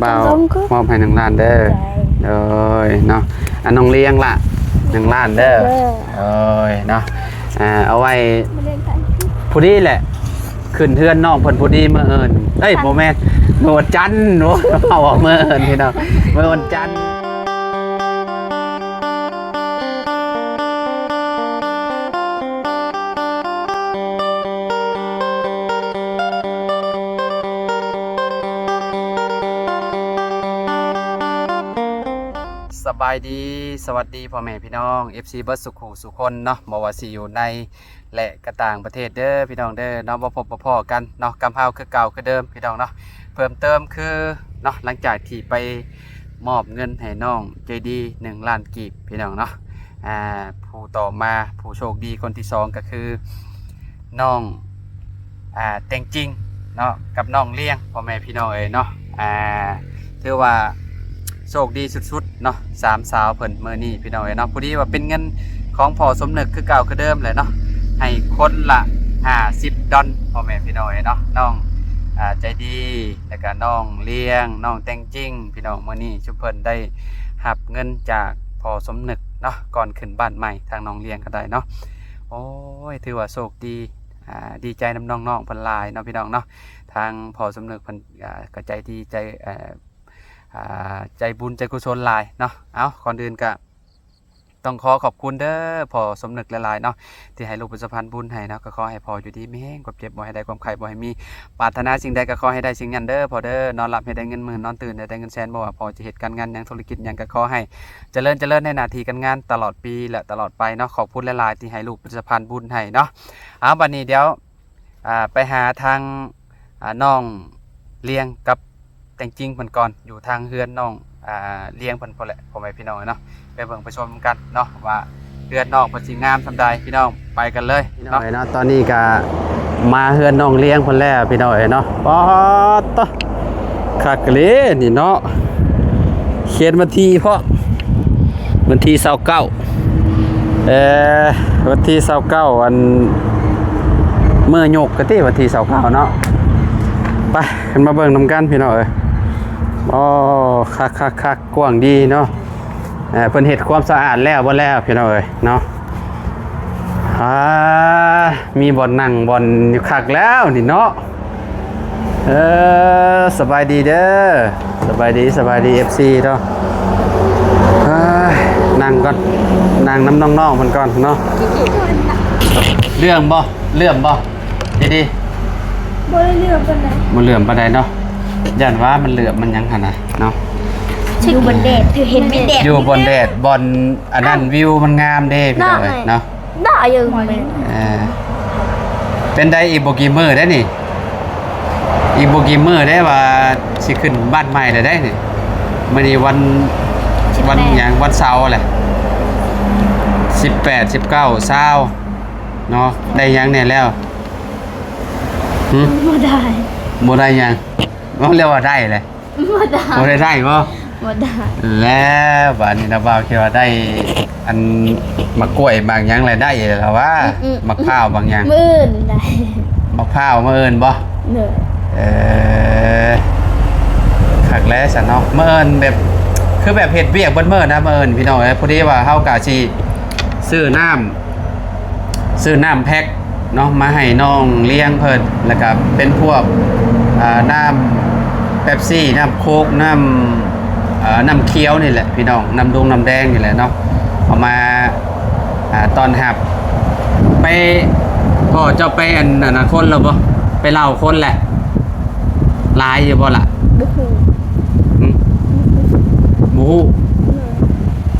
ບ່າວ ຕ້ອງ ມອບໃຫ້ໜຶ່ງລ້ານເດີ. ໂດຍເນາະ ອັນນ້ອງລຽງລະ ໜຶ່ງລ້ານເດີ. ໂດຍເນາະ ອ່າ ເອົາໄວ້ພໍດີແຫຼະ ຂຶ້ນເຮືອນນ້ອງເພິ່ນພໍດີມື້ອື່ນ ເອີຍ ບໍ່ແມ່ນ ມື້ວັນຈັນ. ໂອ້ຍ ເວົ້າວ່າມື້ອື່ນພີ່ນ້ອງ ມື້ວັນຈັນ. ສະບາຍດີ ສະຫວັດດີພໍ່ແມ່ພີ່ນ້ອງ ເອັຟຊີ ເບິດສູ່ຜູ້ສູ່ຄົນເນາະ ບໍ່ວ່າຊິຢູ່ໃນ ແລະ ກະຕ່າງປະເທດເດີພີ່ນ້ອງເດີເນາະ ບໍ່ພົບບໍ່ພໍ້ກັນເນາະ ກັບເຮົາຄືເກົ່າຄືເດີມພີ່ນ້ອງເນາະ. ເພີ່ມເຕີມຄືເນາະ ຫຼັງຈາກທີ່ໄປມອບເງິນໃຫ້ນ້ອງໃຈດີໜຶ່ງລ້ານກີບພີ່ນ້ອງເນາະ ອ່າ ຜູ້ຕໍ່ມາ ຜູ້ໂຊກດີຄົນທີສອງກໍຄືນ້ອງ ອ່າ ແຕງຈິງເນາະ ກັບນ້ອງລຽງ ພໍ່ແມ່ພີ່ນ້ອງເອີຍເນາະ. ອ່າ ຖືວ່າໂຊກດີສຸດໆເນາະ ສາມສາວເພິ່ນມື້ນີ້ພີ່ນ້ອງເອີຍເນາະ. ພໍດີວ່າເປັນເງິນຂອງພໍ່ສົມນຶກຄືເກົ່າຄືເດີມແຫຼະເນາະ ໃຫ້ຄົນລະຫ້າສິບດອນ ພໍ່ແມ່ພີ່ນ້ອງເອີຍເນາະ. ນ້ອງ ອ່າ ໃຈດີ ແລ້ວກະນ້ອງລຽງ ນ້ອງແຕງຈິງ ພີ່ນ້ອງ ມື້ນີ້ຊຸມເພິ່ນໄດ້ຮັບເງິນຈາກພໍ່ສົມນຶກເນາະ ກ່ອນຂຶ້ນບ້ານໃໝ່ ທາງນ້ອງລຽງກໍໄດ້ເນາະ. ໂອ້ຍ ຖືວ່າໂຊກດີ ອ່າ ດີໃຈນຳນ້ອງໆເພິ່ນຫຼາຍເນາະ ພີ່ນ້ອງເນາະ. ທາງພໍ່ສົມນຶກເພິ່ນ ອ່າ ກໍໃຈດີ ໃຈ ເອ່ອ ອ່າ ໃຈບຸນໃຈກຸສົນຫຼາຍເນາະ. ເອົາ ກ່ອນອື່ນກະ ຕ້ອງຂໍຂອບຄຸນເດີພໍ່ສົມນຶກຫຼາຍໆເນາະ ທີ່ໃຫ້ລູກເປັນສະພານບຸນໃຫ້ເນາະ. ກໍຂໍໃຫ້ພໍ່ຢູ່ດີມີແຮງ ຄວາມເຈັບບໍ່ໃຫ້ໄດ້ ຄວາມໄຂ້ບໍ່ໃຫ້ມີ ປາດຖະໜາສິ່ງໃດກໍຂໍໃຫ້ໄດ້ສິ່ງນັ້ນເດີພໍ່ເດີ. ນອນຫຼັບໃຫ້ໄດ້ເງິນໝື່ນ ນອນຕື່ນໃຫ້ໄດ້ເງິນແສນ ບໍ່ວ່າພໍ່ຈະເຮັດການງານຫຍັງ ທຸລະກິດຫຍັງ ກໍຂໍໃຫ້ຈະເລີນ ຈະເລີນໃນໜ້າທີ່ການງານຕະຫຼອດປີ ແລະ ຕະຫຼອດໄປເນາະ. ຂອບຄຸນຫຼາຍໆທີ່ໃຫ້ລູກເປັນສະພານບຸນໃຫ້ເນາະ. ເອົາ ບັດນີ້ດຽວ ອ່າ ໄປຫາທາງ ອ່າ ນ້ອງລຽງກັບແຕງຈິງເພິ່ນກ່ອນ ຢູ່ທາງເຮືອນນ້ອງ ອ່າ ລຽງເພິ່ນພຸ້ນແຫຼະ ພໍ່ແມ່ພີ່ນ້ອງເນາະ. ໄປເບິ່ງໄປຊົມນຳກັນເນາະ ວ່າເຮືອນນ້ອງເພິ່ນຊິງາມສ່ຳໃດ ພີ່ນ້ອງ. ໄປກັນເລີຍພີ່ນ້ອງເນາະ. ຕອນນີ້ກະມາເຮືອນນ້ອງລຽງເພິ່ນແລ້ວ ພີ່ນ້ອງເອີຍເນາະ. ປາດໂທ້ ຄັກເລີນີ້ເນາະ ຂຽນວັນທີພ້ອມ ວັນທີຊາວເກົ້າ ເອີ ວັນທີຊາວເກົ້າ ອັນ ມື້ຍົກກະຕິ ວັນທີຊາວເກົ້າເນາະ. ໄປ ຂຶ້ນມາເບິ່ງນຳກັນພີ່ນ້ອງເອີຍ. ໂອ້ ຄັກໆໆ ກວ້າງດີເນາະ. ເອີ ເພິ່ນເຮັດຄວາມສະອາດແລ້ວເບິດແລ້ວພີ່ນ້ອງເອີຍເນາະ. ອ່າ ມີບ່ອນນັ່ງບ່ອນຢູ່ ຄັກແລ້ວນີ້ເນາະ. ເອີ ສະບາຍດີເດີ ສະບາຍດີ ສະບາຍດີ ເອັຟຊີ ເນາະ. ເອີ ນັ່ງກ່ອນ ນັ່ງນຳນ້ອງໆເພິ່ນກ່ອນເນາະ. ເຫຼື້ອມບໍ່ ເຫຼື້ອມບໍ່ ດີໆ? ບໍ່ໄດ້ເຫຼື້ອມປານໃດ ບໍ່ເຫຼື້ອມປານໃດເນາະ. ຢ້ານວ່າມັນເຫຼື້ອມມັນຫຍັງຫັ້ນນະເນາະ. ຢູ່ບ່ອນແດດ ຖືເຫັນມີແດດ ຢູ່ບ່ອນແດດ ບ່ອນອັນນັ້ນ ເອົ້າ ວິວມັນງາມເດ້ ພີ່ນ້ອງເອີຍເນາະ. ໄດ້ຢູ່ ເອີ ເປັນໄດ ອີກບໍ່ກີ້ມື້ໄດ໋ນີ້ ອີກບໍ່ກີ້ມື້ໄດ໋ວ່າຊິຂຶ້ນບ້ານໃໝ່ແລ້ວໄດ໋ນີ້. ມື້ນີ້ວັນ ວັນຫຍັງ ວັນເສົາແຫຼະ ສິບແປດ ສິບເກົ້າ ຊາວເນາະ. ໄດ້ຫຍັງແດ່ແລ້ວ? ຫຶ ບໍ່ໄດ້ ບໍ່ໄດ້ຫຍັງ? ເວົ້າແລ້ວວ່າໄດ້ແຫຼະ. ບໍ່ໄດ້ ບໍ່ໄດ້ໄດ້ບໍ່? ບໍ່ໄດ້. ແລ້ວບາດນີ້ນະ ບ່າວຄິດວ່າໄດ້ອັນໝາກກ້ວຍໝາກຫຍັງແຫຼະ ໄດ້ແລ້ວວ່າ ອືມໆ ໝາກພ້າວໝາກຫຍັງ ມື້ອື່ນໄດ້. ໝາກພ້າວມື້ອື່ນບໍ່? ໂດຍ. ເອີ ຄັກແລ້ວຊັ້ນເນາະ ມື້ອື່ນແບບ ຄືແບບເຮັດວຽກເບິດມື້ນະ ມື້ອື່ນ ພີ່ນ້ອງເອີຍ. ພໍດີວ່າເຮົາກະຊິຊື້ນ້ຳ ຊື້ນ້ຳແພັກເນາະ ມາໃຫ້ນ້ອງລ້ຽງເພິ່ນ ແລ້ວກະເປັນພວກ ອ່າ ນ້ຳເປັບຊີ ນ້ຳໂຄກ ນ້ຳ ເອີ ນ້ຳຂຽວນີ້ແຫຼະພີ່ນ້ອງ ນ້ຳດົງນ້ຳແດງນີ້ແຫຼະເນາະ ເອົາມາ ອ່າ ຕ້ອນຮັບ. ໄປ ພໍ່ເຈົ້າໄປອັນ ອັນນະ ຄົນແລ້ວບໍ່? ໄປເລົ່າຄົນແຫຼະ ຫຼາຍຢູ່ບໍ່ລະ? ບໍ່ຮູ້. ຫຶ ບໍ່ຮູ້.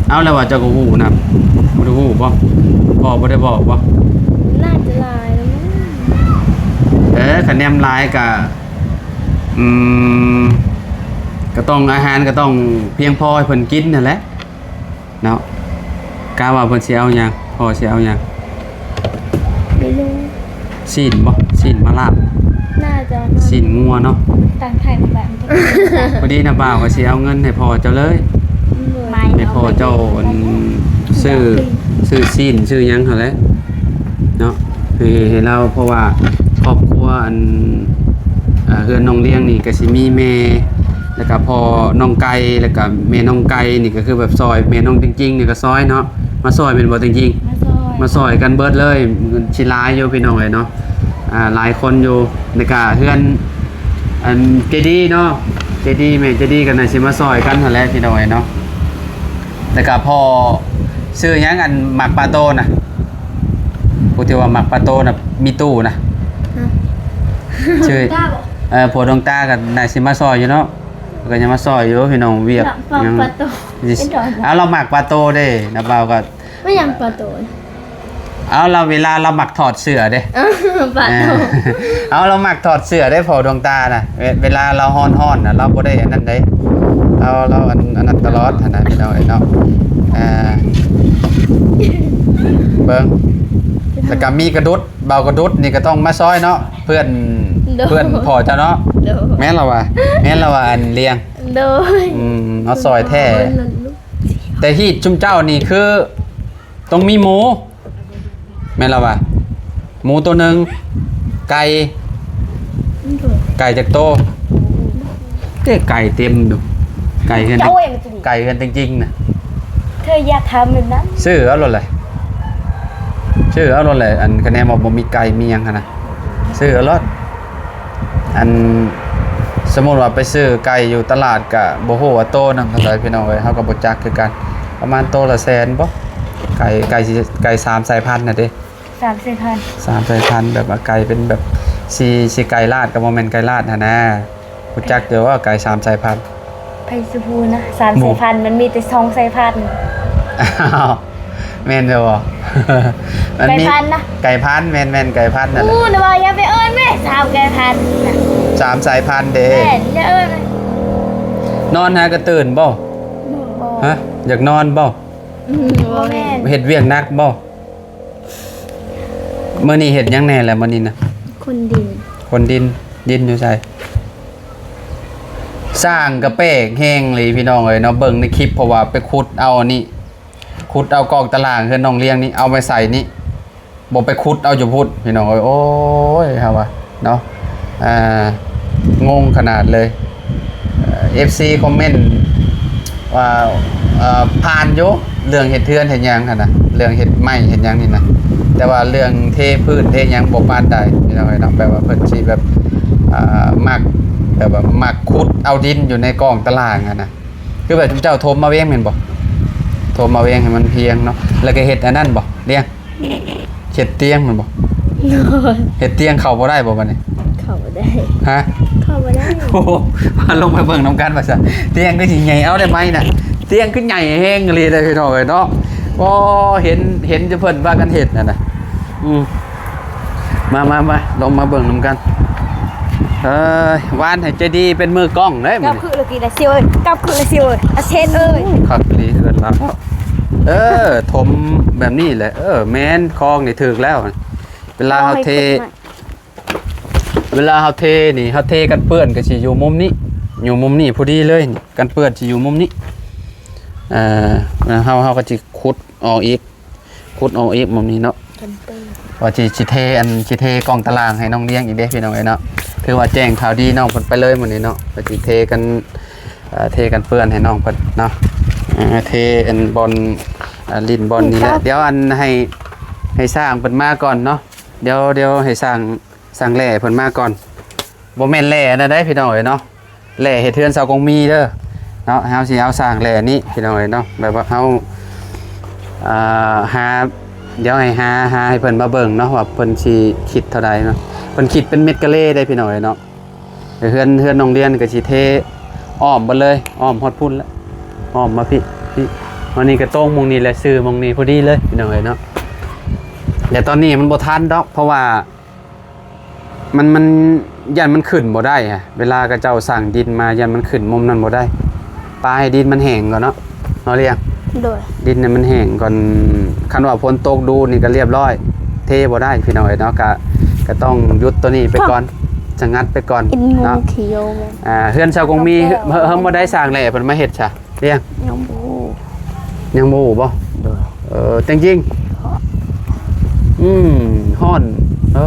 ເອົາ ແລ້ວວ່າເຈົ້າກໍຮູ້ນຳ ບໍ່ໄດ້ຮູ້ບໍ່? ພໍ່ບໍ່ໄດ້ບອກບໍ່? ໜ້າຈະຫຼາຍແລ້ວ. ເອີ ຄັນແນມຫຼາຍກະ ອືມ ກະຕ້ອງ ອາຫານກະຕ້ອງພຽງພໍໃຫ້ເພິ່ນກິນຫັ້ນແຫຼະເນາະ. ກະວ່າເພິ່ນຊິເອົາຫຍັງ ພໍ່ຊິເອົາຫຍັງ? ໄມ່ຮູ້. ຊີ້ນບໍ່? ຊີ້ນມາລາບ? ໜ້າຈະ ຊີ້ນງົວເນາະ. ຕັ້ງໄຂ່ມາແບບ ພໍດີນະ ບ່າວກໍຊິເອົາເງິນໃຫ້ພໍ່ເຈົ້າເລີຍ ໃຫ້ພໍ່ເຈົ້າອັນ ຊື້ ຊື້ຊີ້ນຊື້ຫຍັງຫັ້ນແຫຼະເນາະ ໃຫ້ ໃຫ້ລາວ ເພາະວ່າຄອບຄົວອັນ ເອີ ເຮືອນນ້ອງລ້ຽງນີ້ກໍຊິມີແມ່ ແລ້ວກະພໍ່ນ້ອງໄກ່ ແລ້ວກະແມ່ນ້ອງໄກ່ນີ້ ກະຄືແບບຊ່ອຍ ແມ່ນ້ອງຕິງຈິງນີ້ກະຊ່ອຍເນາະ ມາຊ່ອຍແມ່ນບໍ່ຕິງຈິງ? ມາຊ່ອຍ ມາຊ່ອຍກັນເບິດເລີຍ ຊິຫຼາຍຢູ່ພີ່ນ້ອງເອີຍເນາະ ອ່າ ຫຼາຍຄົນຢູ່ ແລ້ວກະເຮືອນ ອັນ ເຈດີເນາະ ເຈດີ ແມ່ເຈດີກະໜ້າຊິມາຊ່ອຍກັນຫັ້ນແຫຼະພີ່ນ້ອງເອີຍເນາະ ແລ້ວກະພໍ່ ຊື່ຫຍັງ ອັນ ໝາກປາໂຕນະ ຜູ້ທີ່ວ່າໝາກປາໂຕນະ ມີຕູ້ນະ ຮະ ຊື່ ດວງຕາບໍ່? ເອີ ຜົວດວງຕາກະໜ້າຊິມາຊ່ອຍຢູ່ເນາະ ເພິ່ນກະຍັງມາຊ່ອຍຢູ່ພີ່ນ້ອງ ວຽກ ໝາກ ຫຍັງ ປາໂຕ ເອົາ ລາວໝາກປາໂຕເດ້ ນ້າບ່າວກະ ແມ່ນຫຍັງປາໂຕນະ? ເອົາ ລາວເວລາລາວມັກຖອດເສື້ອເດ້ ເອີ ປາໂຕ ເອີ ເອົາ ລາວມັກຖອດເສື້ອເດ້ ພໍ່ດວງຕານະ ເວ ເວລາລາວຮ້ອນໆນະ ລາວບໍ່ໄດ້ອັນນັ້ນເດ້ ລາວ ລາວອັນ ອັນນັ້ນຕະຫຼອດຫັ້ນນະ ພີ່ນ້ອງເອີຍເນາະ ອ່າ ເບິ່ງ ແລ້ວກະມີກະດຸດ ບ່າວກະດຸດນີ້ກະຕ້ອງມາຊ່ອຍເນາະ ເພື່ອນ ໂດຍ ເພື່ອນພໍ່ເຈົ້າເນາະ ໂດຍ ແມ່ນລະວະ ແມ່ນລະວະ ອັນ ລ້ຽງ ໂດຍ ອືມ ເອົາຊ່ອຍແທ້ ແຕ່ຮີດຊຸມເຈົ້ານີ້ຄືຕ້ອງມີໝູ ແມ່ນລະວະ ໝູໂຕໜຶ່ງ ໄກ່ ໂດຍ ໄກ່ຈັກໂຕ? ເດ້ ໄກ່ເຕັມຢູ່ ໄກ່ເຮືອນ ເຈົ້າເອີຍ ໄກ່ເຮືອນຕິງຈິງນະ ເທື່ອຢາກຖາມແບບນັ້ນ ຊື້ເອົາໂລດແຫຼະ ຊື້ເອົາໂລດແຫຼະ ອັນ ຄະແນນວ່າບໍ່ມີໄກ່ມີຫຍັງຫັ້ນນະ ຊື້ເອົາໂລດ ອັນ ສົມມຸດວ່າໄປຊື້ໄກ່ຢູ່ຕະຫຼາດກະບໍ່ຮູ້ວ່າໂຕໜຶ່ງເທົ່າໃດພີ່ນ້ອງເອີຍ ເຮົາກະບໍ່ຈັກຄືກັນ ປະມານໂຕລະແສນບໍ່ ໄກ່ ໄກ່ ໄກ່ສາມສາຍພັນນະເດ້ ສາມສາຍພັນ ສາມສາຍພັນ ແບບວ່າໄກ່ເປັນແບບ ຊິ ຊິໄກ່ລາດກະບໍ່ແມ່ນໄກ່ລາດຫັ້ນນະ ຮູ້ຈັກຢູ່ບໍ່ ໄກ່ສາມສາຍພັນ? ໃຜຊິຮູ້ນະ ສາມສາຍພັນ ມັນມີແຕ່ສອງສາຍພັນ ອ້າວ ແມ່ນຢູ່ບໍ່? ມັນມີໄກ່ພັນນະ ໄກ່ພັນ ແມ່ນໆ ໄກ່ພັນນັ້ນແຫຼະ ຮູ້ນະວ່າຢ່າໄປເອີ້ນແມ່ ສາມໄກ່ພັນນະ ສາມສາຍພັນເດ້ ແມ່ນ ຢ່າເອີ້ນ ນອນຫາກະຕື່ນບໍ່? ບໍ່ ຮະ ຢາກນອນບໍ່? ອືມ ບໍ່ແມ່ນ ເຮັດວຽກໜັກບໍ່? ມື້ນີ້ເຮັດຫຍັງແດ່ລະມື້ນີ້ນະ? ຂົນດິນ ຂົນດິນ ດິນຢູ່ໃສ? ຊ່າງກະແປກແຮງເລີຍພີ່ນ້ອງເອີຍເນາະ ເບິ່ງໃນຄລິບ ເພາະວ່າໄປຂຸດເອົາອັນນີ້ ຂຸດເອົາກອກຕາລ່າງເຮືອນນ້ອງລ້ຽງນີ້ ເອົາໄປໃສ່ນີ້ ບໍ່ໄປຂຸດເອົາຢູ່ພຸ້ນພີ່ນ້ອງເອີຍ ໂອ້ຍ ເຮົາວ່າເນາະ ອ່າ ງົງຂະໜາດເລີຍ ເອີ ເອັຟຊີຄອມເມັນວ່າ ເອີ ຜ່ານຢູ່ ເລື່ອງເຮັດເຮືອນເຮັດຫຍັງຫັ້ນນະ ເລື່ອງເຮັດໄມ້ເຮັດຫຍັງນີ້ນະ ແຕ່ວ່າເລື່ອງເທພື້ນເທຫຍັງບໍ່ປານໃດພີ່ນ້ອງເອີຍເນາະ ແບບວ່າເພິ່ນຊິແບບ ອ່າ ມັກ ແບບວ່າມັກຂຸດເອົາດິນຢູ່ໃນກອງຕາລ່າງຫັ້ນນະ ຄືແບບເຈົ້າຖົມມາແວງແມ່ນບໍ່? ຖົມມາແວງໃຫ້ມັນພຽງເນາະ ແລ້ວກະເຮັດອັນນັ້ນບໍ່? ລ້ຽງ ເຮັດຕຽງແມ່ນບໍ່? ໂດຍ ເຮັດຕຽງເຂົ້າບໍ່ໄດ້ບໍ່ບາດນີ້? ເຂົ້າບໍ່ໄດ້ ຮະ? ເຂົ້າບໍ່ໄດ້ ໂອ້ໂຫ ມາລົງໄປເບິ່ງນຳກັນວ່າຊັ້ນ ຕຽງຄືຊິໃຫຍ່ ເອົາໄດ້ໄໝນະ ຕຽງຄືໃຫຍ່ແຮງອີ່ຫຼີເດ້ພີ່ນ້ອງເອີຍເນາະ ໂອ້ ເຫັນ ເຫັນຢູ່ເພິ່ນພາກັນເຮັດຫັ້ນນະ ອືມ ມາ ມາ ມາ ລົງມາເບິ່ງນຳກັນ ເອີຍ ວານໃຫ້ໃຈດີເປັນມືກ້ອງເດ້ ກັບຄືລະກີລະຊິວເອີຍ ກັບຄືລະຊິວເອີຍ ອາເຊນເອີຍ ຄັກອີ່ຫຼີເຮືອນລາວ ເອີ ຖົມແບບນີ້ແຫຼະ ເອີ ແມ່ນ ຄອງນີ້ຖືກແລ້ວ ເວລາເຮົາເທ ເວລາເຮົາເທນີ້ ເຮົາເທກັນເປື້ອນກະຊິຢູ່ມຸມນີ້ ຢູ່ມຸມນີ້ພໍດີເລີຍ ກັນເປື້ອນຊິຢູ່ມຸມນີ້ ເອີ ເຮົາ ເຮົາກະຊິຂຸດອອກອີກ ຂຸດອອກອີກໝ່ອງນີ້ເນາະ ກັນເປື້ອນ ວ່າຊິ ຊິເທອັນ ຊິເທກອງຕາລ່າງໃຫ້ນ້ອງລ້ຽງອີກເດ້ພີ່ນ້ອງເອີຍເນາະ ຖືວ່າແຈ້ງຂ່າວດີນ້ອງເພິ່ນໄປເລີຍມື້ນີ້ເນາະ ວ່າຊິເທກັນ ເອີ ເທກັນເປື້ອນໃຫ້ນ້ອງເພິ່ນເນາະ ເອີ ເທອັນບ່ອນ ເອີ ຫຼິ້ນບ່ອນນີ້ແຫຼະ ດຽວອັນໃຫ້ ໃຫ້ຊ່າງເພິ່ນມາກ່ອນເນາະ ດຽວ ດຽວໃຫ້ຊ່າງ ຊ່າງແຫຼ່ເພິ່ນມາກ່ອນ ບໍ່ແມ່ນແຫຼ່ອັນນັ້ນໃດພີ່ນ້ອງເອີຍເນາະ ແຫຼ່ເຮັດເຮືອນຊາວກົງມີເດີເນາະ ເຮົາຊິເອົາສ້າງແຫຼ່ນີ້ພີ່ນ້ອງເອີຍເນາະ ແບບວ່າເຮົາ ອ່າ ຫາ ດຽວໃຫ້ຫາ ຫາໃຫ້ເພິ່ນມາເບິ່ງເນາະ ວ່າເພິ່ນຊິຄິດເທົ່າໃດເນາະ ເພິ່ນຄິດເປັນເມັດກະເລເດ້ພີ່ນ້ອງເອີຍເນາະ ເຮືອນ ເຮືອນນ້ອງລຽນກະຊິເທອ້ອມເບິດເລີຍ ອ້ອມຮອດພຸ້ນລະ ອ້ອມມາພີ້ ພີ້ ອັນນີ້ກະຕົງໝ່ອງນີ້ແຫຼະ ຊື່ໝ່ອງນີ້ພໍດີເລີຍພີ່ນ້ອງເອີຍເນາະ ແຕ່ຕອນນີ້ມັນບໍ່ທັນດອກ ເພາະວ່າ ມັນ ມັນ ຢ້ານມັນຂຶ້ນບໍ່ໄດ້ຫັ້ນ ເວລາເຂົາເຈົ້າສ້າງດິນມາ ຢ້ານມັນຂຶ້ນມຸມນັ້ນບໍ່ໄດ້ ປາໃຫ້ດິນມັນແຫ້ງກ່ອນເນາະ ເນາະລ້ຽງ ໂດຍ ດິນໃຫ້ມັນແຫ້ງກ່ອນ ຄັນວ່າຝົນຕົກດູ່ນີ້ກະລຽບຮ້ອຍ ເທບໍ່ໄດ້ພີ່ນ້ອງເອີຍເນາະ ກະ ກະຕ້ອງຢຸດໂຕນີ້ໄປກ່ອນ ສະງັດໄປກ່ອນເນາະ ອ່າ ເຮືອນຊາວກົງມີ ເຮີ ເຮີ ເຮີບໍ່ໄດ້ສ້າງແຫຼ່ເພິ່ນມາເຮັດຊະ ລ້ຽງ ຍັງບໍ່ຮູ້ ຍັງບໍ່ຮູ້ບໍ່? ໂດຍ ເອີ ແຕ່ງຈິງ ອືມ ຮ້ອນ ເອີ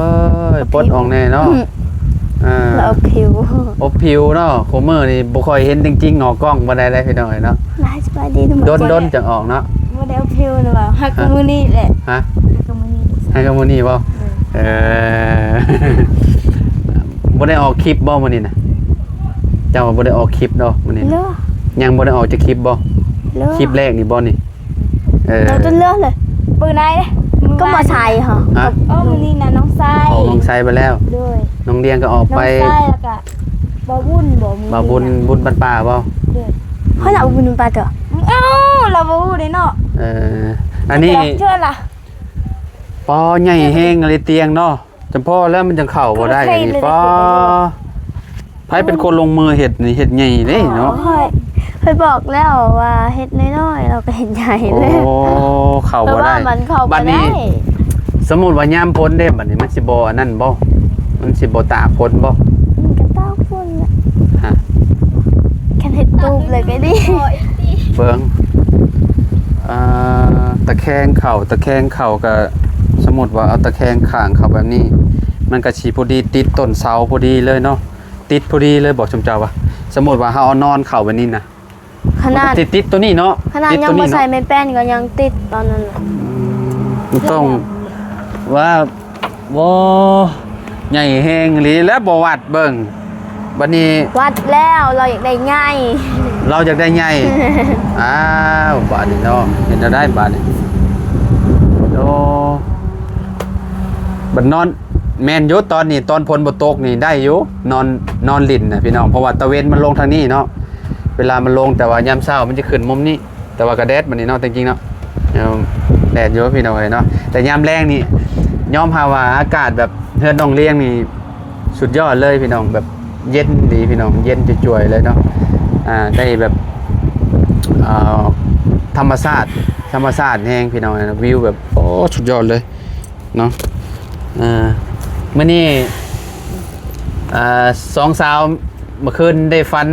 ຍ ປົດອອກແດ່ເນາະ ອືມ ອ່າ ລະອົບຜິວ ອົບຜິວເນາະ. ຄູ່ມື້ນີ້ບໍ່ຄ່ອຍເຫັນຈິງໆ ອອກກ້ອງປານໃດເດ້ພີ່ນ້ອງເອີຍເນາະ. ຫຼາຍສະບາຍດີ ດົນໆ ຈັ່ງອອກເນາະ. ບໍ່ໄດ້ອົບຜິວນະວ່າ ຫາກມື້ນີ້ແຫຼະ. ຮະ? ຫາກມື້ນີ້ ຫາກມື້ນີ້ບໍ່? ເອີ ເອີ ບໍ່ໄດ້ອອກຄລິບບໍ່ມື້ນີ້ນະ? ເຈົ້າບໍ່ໄດ້ອອກຄລິບເນາະມື້ນີ້ນະ? ຍັງບໍ່ໄດ້ອອກຈັກຄລິບບໍ່? ຄລິບແລກນີ້ບໍ່ນີ້? ເອີ ເອົາຈົນເລືອເລີຍ ເບິ່ງໄດ້ເດ້. ກໍມາໃສ່ຫະ? ຮະ? ເອີ ມື້ນີ້ນະນ້ອງໄຊ ອອກນ້ອງໄຊໄປແລ້ວ. ໂດຍ ນ້ອງລຽງກໍອອກໄປ ນ້ອງໄຊ ແລ້ວກໍບ່າວບຸນ ບໍ່ ມື້ ບ່າວບຸນ ບຸນບັນປ່າບໍ່? ໂດຍ ເຮົາລະບຸນບັນປ່າເດີ. ເອົ້າ ລາວບໍ່ຮູ້ເດ້ເນາະ. ເອີ ອັນນີ້ເທື່ອລະ ປໍໃຫຍ່ແຮງອີ່ຫຼີຕຽງເນາະ. ຈຳພໍແລ້ວມັນຈັ່ງເຂົ້າບໍ່ໄດ້ນີ້ ໂອເຄເລີຍ ປໍ ເລີຍ ໃຜເປັນຄົນລົງມືເຮັດນີ້ ເຮັດໃຫຍ່ເດ້ເນາະ. ໂອ້ຍ ຂ້ອຍບອກແລ້ວວ່າເຮັດນ້ອຍໆ ລາວກໍເຮັດໃຫຍ່ເລີຍ. ໂອ້ ເຂົ້າບໍ່ໄດ້ ເພາະວ່າມັນເຂົ້າບໍ່ໄດ້. ບັດນີ້ ສົມມຸດວ່າຍາມຝົນເດ້ ບັດນີ້ມັນຊິບໍ່ອັນນັ້ນບໍ່? ມັນຊິບໍ່ຕາກຝົນບໍ່? ມັນກໍຕາກຝົນແຫຼະ. ຮະ? ຄັນເຮັດຕູບເລີຍກໍດີ. ເບິ່ງ ອ່າ ຕະແຄງເຂົ້າ ຕະແຄງເຂົ້າກໍ ສົມມຸດວ່າເອົາຕະແຄງຂ້າງເຂົ້າແບບນີ້ ມັນກໍຊິພໍດີຕິດຕົ້ນເສົາພໍດີເລີຍເນາະ. ຕິດພໍດີເລີຍບໍ່ ຊຸມເຈົ້າວ່າ? ສົມມຸດວ່າເຮົາເອົານອນເຂົ້າແບບນີ້ນະ ຂະໜາດ ມັນກໍຕິດ ຕິດໂຕນີ້ເນາະ. ຂະໜາດຍັງບໍ່ໃສ່ໄມ້ແປ້ນກໍຍັງຕິດຕອນນັ້ນນະ. ອືມ ມັນຕ້ອງວ່າ ໂອ້ ໃຫຍ່ແຮງອີ່ຫຼີ ແລ້ວບໍ່ວັດເບິ່ງ. ບັດນີ້ວັດແລ້ວ ລາວຢາກໄດ້ໃຫຍ່ ລາວຢາກໄດ້ໃຫຍ່. ອ້າວ ບາດນີ້ເນາະ ເຮັດແນວໃດບາດນີ້? ໂອ້ ບັດນອນ ແມ່ນຢູ່ ຕອນນີ້ ຕອນຝົນບໍ່ຕົກນີ້ໄດ້ຢູ່ ນອນ ນອນຫຼິ້ນນະພີ່ນ້ອງ ເພາະວ່າຕາເວັນມັນລົງທາງນີ້ເນາະ. ເວລາມັນລົງ ແຕ່ວ່າຍາມເຊົ້າມັນຈະຂຶ້ນມຸມນີ້. ແຕ່ວ່າກໍແດດບັດນີ້ເນາະ ແຕ່ຈິງເນາະ ເອີ ແດດຢູ່ພີ່ນ້ອງເອີຍເນາະ. ແຕ່ຍາມແລງນີ້ ຍອມຮັບວ່າອາກາດແບບເຮືອນນ້ອງລຽງນີ້ສຸດຍອດເລີຍພີ່ນ້ອງ ແບບເຢັນດີພີ່ນ້ອງ ເຢັນຈວຍໆເລີຍເນາະ. ອ່າ ໄດ້ແບບ ອ່າ ທຳມະຊາດ ທຳມະຊາດແຮງພີ່ນ້ອງ ວິວແບບ ໂອ້ ສຸດຍອດເລີຍເນາະ. ອ່າ ມື້ນີ້ ອ່າ ສອງສາວ ເມື່ອຄືນໄດ້ຝັນ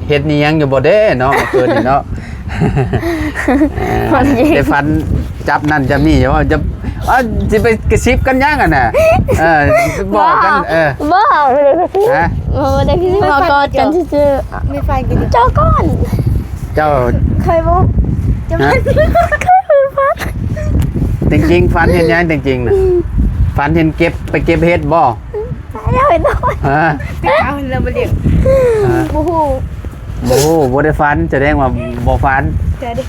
ເຫັນອີ່ຫຍັງຢູ່ບໍ່ເດ້ເນາະ ເມື່ອຄືນນີ້ເນາະ? ໄດ້ຝັນຈັບນັ້ນຈັບນີ້ຢູ່ບໍ່? ຈະ ເອີ ຊິໄປກະຊິບກັນຫຍັງຫັ້ນນະ? ເອີ ບອກກັນ ບໍ່ ເອີ ບໍ່ ຮະ? ບໍ່ໄດ້ກະຊິບ ມາກອດກັນຊື່ໆ. ມີໄຟກິນ ເຈົ້າກ່ອນ ເຈົ້າ ເຄີຍບໍ່? ເຈົ້າ ຮະ? ເຄີຍຝັນ ແຕ່ຈິງຝັນເຫັນຫຍັງແຕ່ຈິງນະ? ຝັນເຫັນເກັບ ໄປເກັບເຫັດບໍ່? ເອົາໄປນອນ ຮະ? ໄປເອົາແລ້ວບໍ່ລ້ຽງ ຮະ? ບໍ່ຮູ້ ບໍ່ຮູ້ ບໍ່ໄດ້ຝັນ ສະແດງວ່າບໍ່ຝັນ ຈະໄດ້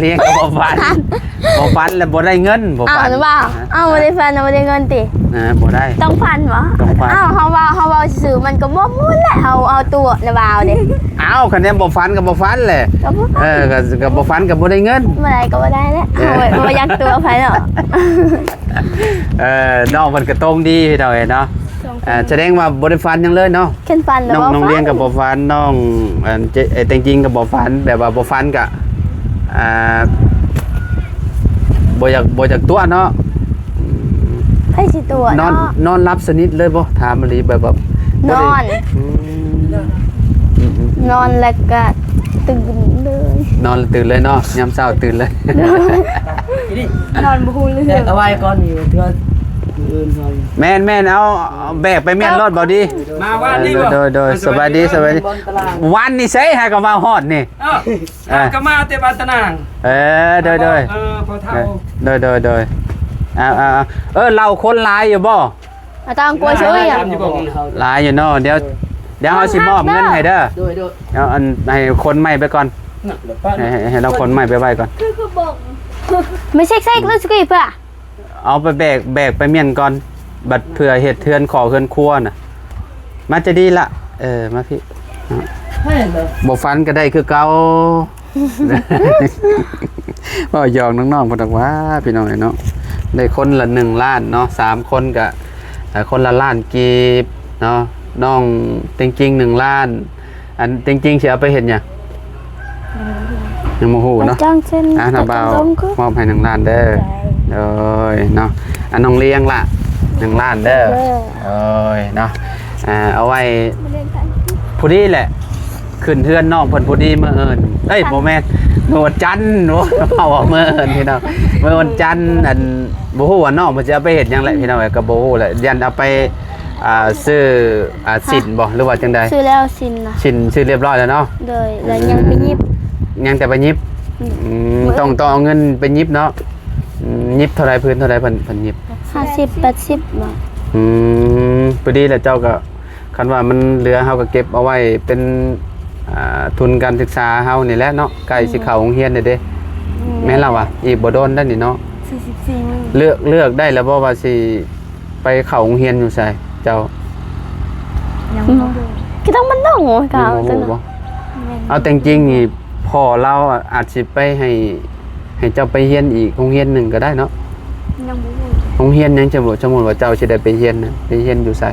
ລ້ຽງກໍບໍ່ຝັນ ບໍ່ຝັນແລ້ວບໍ່ໄດ້ເງິນ ບໍ່ຝັນ ອ້າວ ວ່າ ຮະ? ເອົາ ບໍ່ໄດ້ຝັນ ບໍ່ໄດ້ເງິນຕິ? ນະ ບໍ່ໄດ້ ຕ້ອງຝັນບໍ່? ຕ້ອງຝັນ ເອົ້າ ເຮົາເວົ້າ ເຮົາເວົ້າຊື່ໆ ມັນກໍບໍ່ມ່ວນແຫຼະ ເຮົາເອົາຕົວະນະບ່າວເດ້. ເອົ້າ ຄັນແນວບໍ່ຝັນກໍບໍ່ຝັນແຫຼະ ກໍບໍ່ຝັນ ເອີ ກໍ ກໍບໍ່ຝັນກໍບໍ່ໄດ້ເງິນ ບໍ່ໄດ້ກໍບໍ່ໄດ້ແຫຼະ ເອີ ເຮົາບໍ່ຢາກຕົວະໃຜເນາະ. ເອີ ນ້ອງເພິ່ນກະຕົງດີພີ່ນ້ອງເອີຍເນາະ. ເອີ ສະແດງວ່າບໍ່ໄດ້ຝັນຫຍັງເລີຍເນາະ. ເຄີຍຝັນແລ້ວ ນ້ອງ ນ້ອງລຽງກະບໍ່ຝັນ ນ້ອງ ອັນ ເຈ ເອີ ແຕ່ຈິງກະບໍ່ຝັນ ແບບວ່າບໍ່ຝັນກະ ອ່າ ບໍ່ຢາກ ບໍ່ຢາກຕົວະເນາະ. ໃຜຊິຕົວະເນາະ ນອນ ນອນຫຼັບສະໜິດເລີຍບໍ່? ຖາມອີ່ຫຼີ ແບບ ແບບ ນອນ ອືມ ອືມ ນອນແລ້ວກະຕື່ນເລີຍ ນອນຕື່ນເລີຍເນາະ ຍາມເຊົ້າຕື່ນເລີຍ ນອນບໍ່ຮູ້ເລື່ອງ ແບກເອົາໄວ້ກ່ອນນີ້ ເພື່ອມື້ອື່ນເຮົາ ແມ່ນໆ ເອົາ ເອົາແບກໄປມ້ຽນໂລດ ເບົາດີ ມາວານນີ້ບໍ່? ໂດຍໆ ສະບາຍດີ ສະບາຍດີ ວານນີ້ໃສຫາກໍມາຮອດນີ້ ເອີ ເອີ ກໍມາແຕ່ບ້ານຕານາງ ເອີ ໂດຍໆ ເອີ ພໍ່ເຖົ້າ ໂດຍໆ ເອົາໆ ເອີ ເຫຼົ້າຄົນຫຼາຍຢູ່ບໍ່? ອາຕາງກົວຊ່ວຍອະ ຫຼາຍຢູ່ເນາະ ດຽວ ດຽວເຮົາຊິມອບເງິນໃຫ້ເດີ ໂດຍໆ ເອົາອັນ ໃຫ້ຄົນໃໝ່ໄປກ່ອນ ໃຫ້ ໃຫ້ ໃຫ້ລາວຄົນໃໝ່ໄປໄວ້ກ່ອນ ຄື ຄືບໍ່ ໄມ່ເຊັກເຊັກລູກສະກີ ເພື່ອ ເອົາໄປແບກ ແບກໄປມ້ຽນກ່ອນ ບັດເພື່ອເຮັດເຮືອນຂໍເຮືອນຄົວນະ ມາຈະດີລະ ເອີ ມາພີ້ ບໍ່ຝັນກໍໄດ້ຄືເກົ່າ. ເວົ້າຢອກນ້ອງໆ ເພິ່ນດອກວ່າ ພີ່ນ້ອງເອີຍເນາະ ໄດ້ຄົນລະໜຶ່ງລ້ານເນາະ ສາມຄົນກະ ເອີ ຄົນລະລ້ານກີບເນາະ ນ້ອງຕິງກິງໜຶ່ງລ້ານ ອັນຕິງກິງຊິເອົາໄປເຮັດຫຍັງ? ຍັງບໍ່ຮູ້ເນາະ ໄປຈ້າງເຊັນ ອ່າ ນະບ່າວ ມອບໃຫ້ໜຶ່ງລ້ານເດີ ໂດຍເນາະ ອັນນ້ອງລຽງລະ ໜຶ່ງລ້ານເດີ ໂດຍເນາະ ອ່າ ເອົາໄວ້ ພໍດີແຫຼະ ຂຶ້ນເຮືອນນ້ອງເພິ່ນພໍດີມື້ອື່ນ ເອີຍ ບໍ່ແມ່ນ ມື້ວັນຈັນ ໂອ້ ເວົ້າວ່າມື້ອື່ນພີ່ນ້ອງ ມື້ວັນຈັນ ອັນ ບໍ່ຮູ້ວ່ານ້ອງເພິ່ນຊິເອົາໄປເຮັດຫຍັງແຫຼະ ພີ່ນ້ອງເອີຍ ກໍບໍ່ຮູ້ແຫຼະ ຢ້ານເອົາໄປ ອ່າ ຊື້ ອ່າ ຮະ ສິ້ນບໍ່ ຫຼືວ່າຈັ່ງໃດ? ຊື້ແລ້ວສິ້ນນະ. ສິ້ນຊື້ຮຽບຮ້ອຍແລ້ວເນາະ? ໂດຍ. ແລ້ວຍັງໄປຫຍິບ. ອືມ ຍັງແຕ່ໄປຫຍິບ. ອືມ ອືມ ຕ້ອງ ຕ້ອງເອົາເງິນໄປຫຍິບເນາະ. ອືມ ຫຍິບເທົ່າໃດ ພື້ນເທົ່າໃດ ເພິ່ນ ເພິ່ນຫຍິບ? ຫ້າສິບ ແປດສິບບໍ? ອືມ ພໍດີແຫຼະ ເຈົ້າກໍ ຄັນວ່າມັນເຫຼືອ ເຮົາກໍເກັບເອົາໄວ້ເປັນ ອ່າ ທຶນການສຶກສາເຮົານີ້ແຫຼະເນາະ ໃກ້ຊິເຂົ້າໂຮງຮຽນແລ້ວເດ້. ອືມ ແມ່ນລະວະ ອີກບໍ່ດົນໄດ້ນີ້ເນາະ. ສີ່ສິບສີ່ມື້. ເລືອກ ເລືອກໄດ້ແລ້ວບໍ່ວ່າຊິໄປເຂົ້າໂຮງຮຽນຢູ່ໃສເຈົ້າ? ຍັງບໍ່ຮູ້. ຄືຕ້ອງມັນຕ້ອງ ຍັງບໍ່ຮູ້ບໍ່? ແມ່ນ. ເອົາແຕ່ງຈິງນີ້ ພໍ່ລາວອາດຊິໄປໃຫ້ ໃຫ້ເຈົ້າໄປຮຽນອີກໂຮງຮຽນໜຶ່ງກໍໄດ້ເນາະ. ຍັງບໍ່ຮູ້. ໂຮງຮຽນຫຍັງ? ສົມມຸດ ສົມມຸດວ່າເຈົ້າຊິໄດ້ໄປຮຽນນະ ໄປຮຽນຢູ່ໃສ?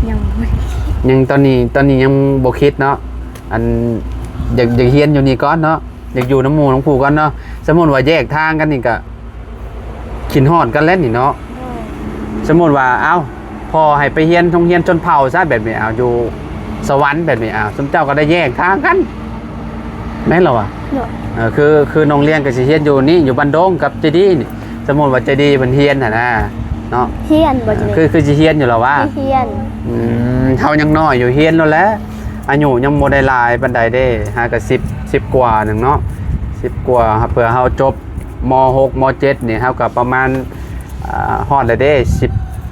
ຍັງບໍ່ໄດ້ຄິດ. ຍັງ ຕອນນີ້ ຕອນນີ້ຍັງບໍ່ຄິດເນາະ. ອັນ ຢາກ ຢາກຮຽນຢູ່ນີ້ກ່ອນເນາະ ຢາກຢູ່ນຳໝູ່ນຳຄູ່ກ່ອນເນາະ. ສົມມຸດວ່າແຍກທາງກັນນີ້ກະ ຄິດຮອດກັນແລ້ວນີ້ເນາະ. ໂດຍ. ສົມມຸດວ່າ ເອົ້າ ພໍ່ໃຫ້ໄປຮຽນໂຮງຮຽນຊົນເຜົ່າຊະ ແບບນີ້ ເອົາ ຢູ່ສະຫວັນ ແບບນີ້ ເອົາ ຊຸມເຈົ້າກໍໄດ້ແຍກທາງກັນ ແມ່ນລະວະ? ໂດຍ. ເອີ ຄື ຄືນ້ອງລ້ຽງກໍຊິຮຽນຢູ່ນີ້ ຢູ່ບ້ານດົງກັບເຈດີນີ້. ສົມມຸດວ່າເຈດີເພິ່ນຮຽນຫັ້ນນະເນາະ ຮຽນບໍ່? ເອີ ເຈດີ ຄື ຄືຊິຮຽນຢູ່ລະວະ? ຮຽນ. ອືມ ເຮົາຍັງນ້ອຍຢູ່ ຮຽນໂລດແຫຼະ. ອາຍຸຍັງບໍ່ໄດ້ຫຼາຍປານໃດເດ້ ຫາກະສິບ ສິບກວ່າໜຶ່ງເນາະ ສິບກວ່າ. ເພື່ອເຮົາຈົບ ມໍຫົກ ມໍເຈັດນີ້ ເຮົາກໍປະມານ ອ່າ ຮອດແລ້ວເດ້ ສິບ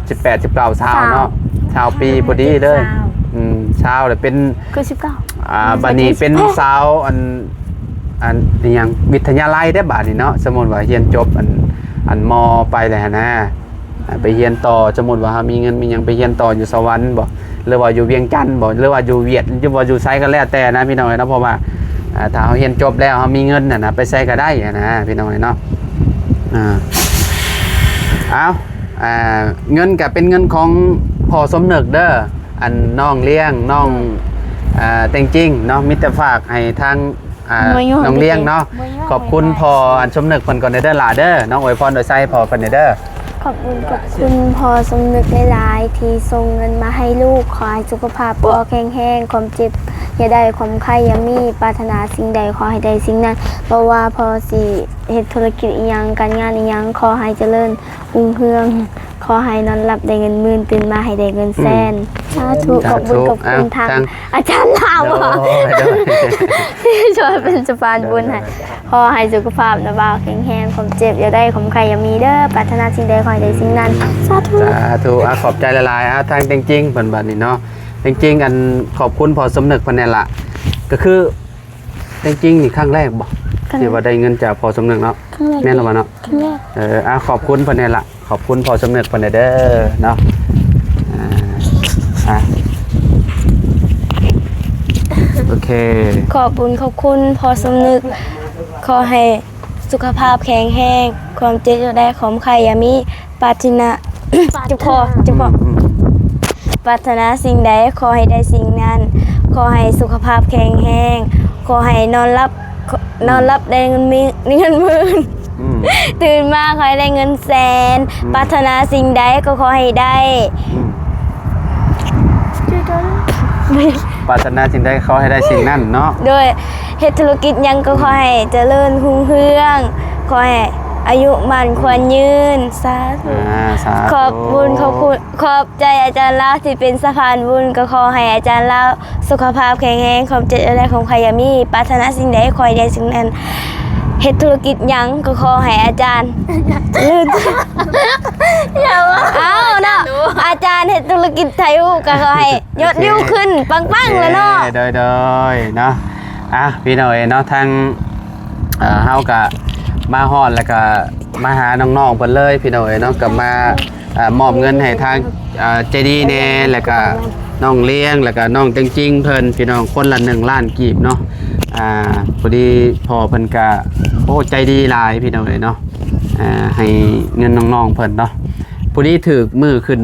ສິບແປດ ສິບເກົ້າ ຊາວເນາະ ຊາວປີພໍດີເລີຍ. ຊາວ ອືມ ຊາວແລ້ວເປັນ ຄືສິບເກົ້າ ອ່າ ບັດນີ້ເປັນຊາວ ອັນ ອັນ ອີຫຍັງ ວິທະຍາໄລເດ້ ບາດນີ້ເນາະ. ສົມມຸດວ່າຮຽນຈົບ ອັນ ອັນ ມໍ ໄປແລ້ວຫັ້ນນະ ອ່າ ໄປຮຽນຕໍ່ ສົມມຸດວ່າເຮົາມີເງິນມີຫຍັງ ໄປຮຽນຕໍ່ຢູ່ສະຫວັນບໍ ຫຼືວ່າຢູ່ວຽງຈັນບໍ ຫຼືວ່າຢູ່ຫວຽດ ຫຼືວ່າຢູ່ໃສກໍແລ້ວແຕ່ນະ ພີ່ນ້ອງເອີຍເນາະ. ເພາະວ່າ ອ່າ ຖ້າເຮົາຮຽນຈົບແລ້ວ ເຮົາມີເງິນຫັ້ນນະ ໄປໃສກໍໄດ້ຫັ້ນນະ ພີ່ນ້ອງເອີຍເນາະ. ອ່າ ເອົາ ອ່າ ເງິນກໍເປັນເງິນຂອງພໍ່ສົມນຶກເດີ ອັນ ນ້ອງລ້ຽງ ນ້ອງ ອ່າ ແຕ່ງຈິງເນາະ ມີແຕ່ຝາກໃຫ້ທາງ ອ່າ ນ້ອງລ້ຽງເນາະ. ຂອບຄຸນພໍ່ອັນສົມນຶກເພິ່ນກ່ອນເດີຫຼ້າເດີ ນ້ອງອວຍພອນອວຍໄຊໃຫ້ພໍ່ເພິ່ນເດີ. ຂອບບຸນຂອບຄຸນພໍ່ສົມນຶກຫຼາຍໆ ທີ່ສົ່ງເງິນມາໃຫ້ລູກ. ຂໍໃຫ້ສຸຂະພາບພໍ່ແຂງແຮງ ຄວາມເຈັບຢ່າໄດ້ ຄວາມໄຂ້ຢ່າມີ ປາດຖະໜາສິ່ງໃດຂໍໃຫ້ໄດ້ສິ່ງນັ້ນ. ບໍ່ວ່າພໍ່ຊິເຮັດທຸລະກິດອີ່ຫຍັງ ການງານອີ່ຫຍັງ ຂໍໃຫ້ຈະເລີນຮຸ່ງເຮືອງ. ຂໍໃຫ້ນອນຫຼັບໄດ້ເງິນໝື່ນ ຕື່ນມາໃຫ້ໄດ້ເງິນແສນ. ອືມ ສາທຸ. ສາທຸ. ຂອບບຸນຂອບຄຸນ ອ່າ ທາງ ທາງອາຈານລາວ ໂດຍ ໂດຍ ທີ່ຊ່ວຍເປັນສະພານບຸນໃຫ້. ໂດຍ ໂດຍ ຂໍໃຫ້ສຸຂະພາບນະບ່າວແຂງແຮງ ຄວາມເຈັບຢ່າໄດ້ ຄວາມໄຂ້ຢ່າມີເດີ ປາດຖະໜາສິ່ງໃດຂໍໃຫ້ໄດ້ສິ່ງນັ້ນ. ສາທຸ ສາທຸ. ອ່າ ຂອບໃຈຫຼາຍໆ. ອ່າ ທາງແຕ່ງຈິງເພິ່ນບັດນີ້ເນາະ ແຕ່ງຈິງ ອັນ ຂອບຄຸນພໍ່ສົມນຶກເພິ່ນແດ່ລະ ກໍຄື ແຕ່ງຈິງນີ້ຄັ້ງແລກບໍ່ ຄັ້ງແລກ ທີ່ວ່າໄດ້ເງິນຈາກພໍ່ສົມນຶກເນາະ? ຄັ້ງແລກ. ແມ່ນລະບໍ່ເນາະ? ຄັ້ງແລກ. ເອີ ອ່າ ຂອບຄຸນເພິ່ນແດ່ລະ ຂອບຄຸນພໍ່ສົມນຶກເພິ່ນແດ່ເດີເນາະ. ອ່າ ອ່າ ໂອເຄ ຂອບບຸນຂອບຄຸນພໍ່ສົມນຶກ. ຂໍໃຫ້ສຸຂະພາບແຂງແຮງ ຄວາມເຈັບຢ່າໄດ້ ຄວາມໄຂ້ຢ່າມີ ປາດຖະໜາ ເຈັບຄໍ ເຈັບຄໍ ອືມ ປາດຖະໜາສິ່ງໃດຂໍໃຫ້ໄດ້ສິ່ງນັ້ນ. ຂໍໃຫ້ສຸຂະພາບແຂງແຮງ ຂໍໃຫ້ນອນຫຼັບ ອືມ ນອນຫຼັບໄດ້ເງິນມີ ເງິນໝື່ນ ອືມ ຕື່ນມາຂໍໃຫ້ໄດ້ເງິນແສນ ອືມ ປາດຖະໜາສິ່ງໃດກໍຂໍໃຫ້ໄດ້ ອືມ ປາດຖະໜາສິ່ງໃດຂໍໃຫ້ໄດ້ສິ່ງນັ້ນເນາະ. ໂດຍ. ເຮັດທຸລະກິດຫຍັງກໍຂໍໃຫ້ຈະເລີນຮຸ່ງເຮືອງ ຂໍໃຫ້ອາຍຸໝັ້ນຂວັນຍືນ. ສາທຸ ອ່າ ສາທຸ. ຂອບບຸນຂອບຄຸນ ຂອບໃຈອາຈານລາວທີ່ເປັນສະພານບຸນ ກໍຂໍໃຫ້ອາຈານລາວສຸຂະພາບແຂງແຮງ ຄວາມເຈັບຢ່າໄດ້ ຄວາມໄຂ້ຢ່າມີ ປາດຖະໜາສິ່ງໃດຂໍໃຫ້ໄດ້ສິ່ງນັ້ນ. ເຮັດທຸລະກິດຫຍັງກໍຂໍໃຫ້ອາຈານຈະເລີນ ຢ່າວ່າ ເອົາເນາະ ອາຈານເຮັດທຸລະກິດໄທຫູກະຂໍໃຫ້ຍອດວິວຂຶ້ນປັງໆແລ້ວເນາະ. ໂອເຄ ໂດຍໆ ເນາະ. ອ່ະ ພີ່ນ້ອງເອີຍເນາະ ທາງ ເອີ ເຮົາກະມາຮອດ ແລ້ວກະມາຫານ້ອງໆເພິ່ນເລີຍ ພີ່ນ້ອງເອີຍເນາະ ກະມາ ອ່າ ມອບເງິນໃຫ້ທາງ ອ່າ ເຈດີແດ່ ແລ້ວກະນ້ອງລ້ຽງ ແລ້ວກະນ້ອງແຕ່ງຈິງເພິ່ນ ພີ່ນ້ອງ ຄົນລະໜຶ່ງລ້ານກີບເນາະ. ອ່າ ພໍດີພໍ່ເພິ່ນກະ ໂອ້ ໃຈດີຫຼາຍ ພີ່ນ້ອງເອີຍເນາະ. ອ່າ ໃຫ້ເງິນນ້ອງໆເພິ່ນເນາະ ພໍດີຖືກມື້ຂຶ້ນ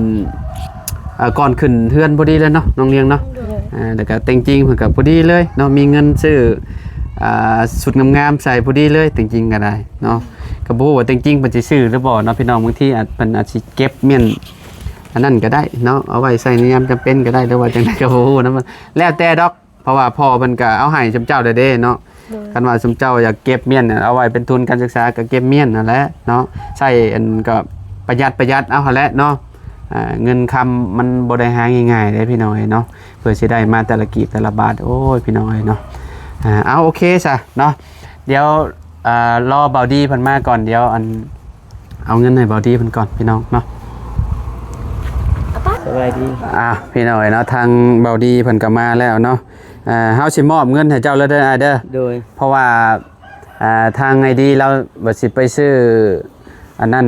ອ່າ ກ່ອນຂຶ້ນເຮືອນພໍດີເລີຍເນາະ ນ້ອງລ້ຽງເນາະ. ໂດຍ. ອ່າ ແລ້ວກະແຕ່ງຈິງເພິ່ນກະພໍດີເລີຍເນາະ ມີເງິນຊື້ ອ່າ ຊຸດງາມໆໃສ່ພໍດີເລີຍ ແຕ່ງຈິງກະໄດ້ເນາະ. ກະບໍ່ຮູ້ວ່າແຕ່ງຈິງເພິ່ນຊິຊື້ຫຼືບໍ່ເນາະ ພີ່ນ້ອງ ບາງທີອາດ ເພິ່ນອາດຊິເກັບມ້ຽນອັນນັ້ນກະໄດ້ເນາະ ເອົາໄວ້ໃຊ້ໃນຍາມຈຳເປັນກະໄດ້ ຫຼືວ່າຈັ່ງໃດກະບໍ່ຮູ້ນຳ ແລ້ວແຕ່ດອກ. ເພາະວ່າພໍ່ເພິ່ນກະເອົາໃຫ້ຊຸມເຈົ້າແລ້ວເດ້ເນາະ. ໂດຍ. ຄັນວ່າຊຸມເຈົ້າຢາກເກັບມ້ຽນເອົາໄວ້ເປັນທຶນການສຶກສາ ກະເກັບມ້ຽນຫັ້ນແຫຼະເນາະ ໃຊ້ອັນກະປະຢັດປະຢັດເອົາຫັ້ນແຫຼະເນາະ. ອ່າ ເງິນຄຳມັນບໍ່ໄດ້ຫາງ່າຍໆເດ້ພີ່ນ້ອງເອີຍເນາະ ເພື່ອຊິໄດ້ມາແຕ່ລະກີບແຕ່ລະບາດ ໂອ້ຍ ພີ່ນ້ອງເອີຍເນາະ. ອ່າ ເອົາ ໂອເຄຊະເນາະ ດຽວ ອ່າ ລໍເບົາດີເພິ່ນມາກ່ອນ ດຽວ ອັນ ເອົາເງິນໃຫ້ເບົາດີເພິ່ນກ່ອນພີ່ນ້ອງເນາະ. ສະບາຍດີ. ອ່າ ພີ່ນ້ອງເອີຍເນາະ ທາງເບົາດີເພິ່ນກໍມາແລ້ວເນາະ. ເຮົາຊິມອບເງິນໃຫ້ເຈົ້າເລີຍເດີອ້າຍເດີ. ໂດຍ. ເພາະວ່າ ອ່າ ທາງອ້າຍດີລາວວ່າຊິໄປຊື້ອັນນັ້ນ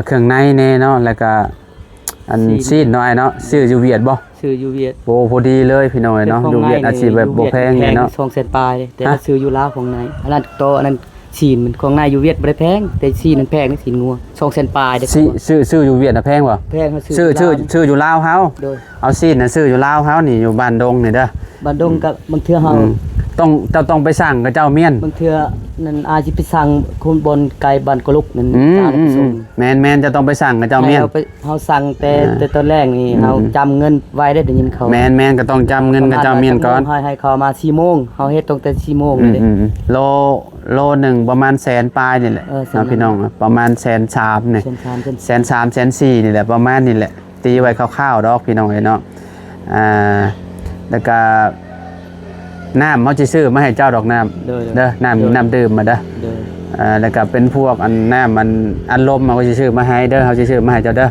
ເຄື່ອງໃນແດ່ເນາະ ແລ້ວກະອັນ ຊີ້ນ ຊີ້ນເນາະອ້າຍເນາະ. ຊື້ຢູ່ຫວຽດບໍ່? ຊື້ຢູ່ຫວຽດ. ໂອ້ ພໍດີເລີຍພີ່ນ້ອງເອີຍເນາະ. ຢູ່ຫວຽດອາດຊິແບບບໍ່ແພງເນາະ ສອງແສນປາຍເດ້ ແຕ່ ຮະ? ຊື້ຢູ່ລາວຂອງໃນ ອັນນັ້ນໂຕ ອັນນັ້ນຊີ້ນມັນຂອງໃນຢູ່ຫວຽດບໍ່ໄດ້ແພງ ແຕ່ຊີ້ນນັ້ນແພງ ຊີ້ນງົວ ສອງແສນປາຍເດ້. ຊື້ ຊື້ຢູ່ຫວຽດນະແພງບໍ່? ແພງ. ເຮົາຊື້ ຊື້ ຊື້ຢູ່ລາວເຮົາ. ໂດຍ. ເອົາຊີ້ນນະຊື້ຢູ່ລາວເຮົານີ້ ຢູ່ບ້ານດົງນີ້ເດີ. ບ້ານດົງກໍບາງເທື່ອເຮົາ ອືມ ຕ້ອງ ເຈົ້າຕ້ອງໄປສັ່ງເຂົາເຈົ້າມ້ຽນ. ບາງເທື່ອນັ້ນອາດຊິໄປສັ່ງຄົນບ່ອນໄກບ້ານກະລຸກນັ້ນ ອືມ ຕາມໄປສົ່ງ. ອືມ ແມ່ນໆ ເຈົ້າຕ້ອງໄປສັ່ງເຂົາເຈົ້າມ້ຽນ. ໃຫ້ເຮົາໄປ ເຮົາສັ່ງແຕ່ ອ່າ ແຕ່ຕອນແລກນີ້ ອືມ ເຮົາຈຳເງິນໄວ້ເດ້ ໄດ້ຍິນເຂົາ. ແມ່ນໆ ກໍຕ້ອງຈຳເງິນເຂົາເຈົ້າມ້ຽນກ່ອນ. ເຮົາໃຫ້ເຂົາມາສີ່ໂມງ ເຮົາເຮັດຕັ້ງແຕ່ສີ່ໂມງເລີຍເດ້. ອືມໆ ໂລ ໂລໜຶ່ງປະມານແສນປາຍນີ້ແຫຼະ ເອີ ເນາະ ພີ່ນ້ອງ ປະມານແສນສາມນີ້ ແສນສາມ ແສນສີ່ນີ້ແຫຼະ ປະມານນີ້ແຫຼະ. ຕີໄວ້ຄ່າວໆດອກພີ່ນ້ອງເອີຍເນາະ. ອ່າ ແລ້ວກະນ້ຳເຮົາຊິຊື້ມາໃຫ້ເຈົ້າດອກ ນ້ຳ ໂດຍໆ ເດີ ນ້ຳ ໂດຍ ນ້ຳດື່ມມາເດີ. ໂດຍ. ອ່າ ແລ້ວກະເປັນພວກອັນນ້ຳອັນ ອັດລົມເຮົາຊິຊື້ມາໃຫ້ເດີ ເຮົາຊິຊື້ມາໃຫ້ເຈົ້າເດີ. ໂດ